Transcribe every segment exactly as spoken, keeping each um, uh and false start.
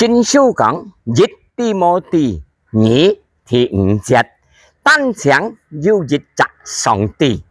經書講，一提摩太二第五節，單淨有一隻上帝，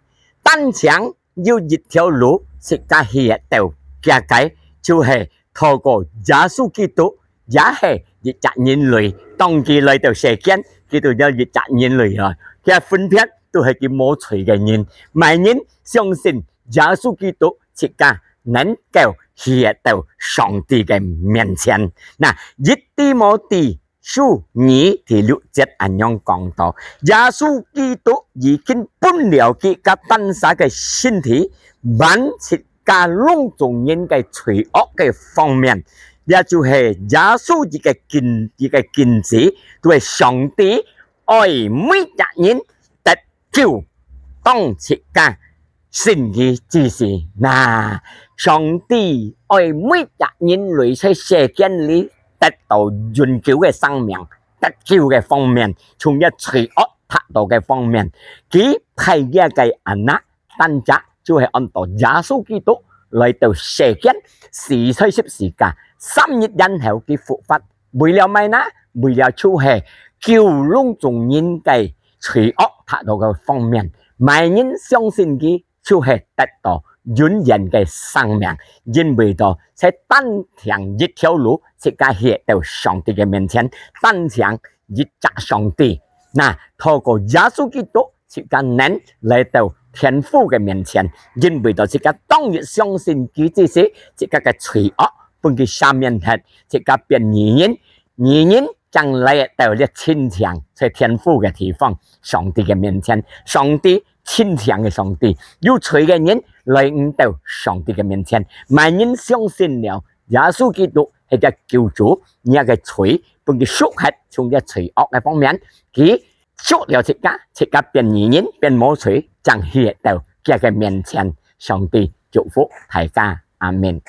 單淨有一條路，自家去得到，佢个就係透過耶穌基督，也係一隻人類，當佢來到世間，佢都有一隻人類來，佢个分別都係佢無罪个人，麼人相信耶穌基督，自家能夠去得到上帝个面前。那，一提摩太書二第六節恁樣講到，耶穌基督已經分了佢个單儕个身體，還自家攏總人个罪惡个方面，也就係耶穌一个根，一个根基，就係上帝愛每一人得救，當自家信佢之時，那，上帝愛每一人類在世間裡得到永久个生命，得救个方面，從這罪惡脫到个方面，佢派佢个anak單隻，就係安到耶穌基督來到世間，死在十字架，三日然後佢復活，為了麼呢？為了就係救攏總人个罪惡，脫到个方面，麼人相信佢，就係得到永遠个生命，因為到在單淨一條路，自家去到上帝个面前，單淨一隻上帝。那，透過耶穌基督，自家能來到天父个面前，因為到自家當日相信佢之時，自家个罪惡分佢赦免忒，自家變義人，義人正來到這親像在天父个地方，上帝个面前，上帝親像个上帝，有罪个人來毋到上帝个面前，麼人相信了耶穌基督係个救主，若个罪分佢贖忒，從這罪惡个方面，佢贖了自家，自家變義人，變無罪，正去到佢个面前。上帝祝福大家，阿們。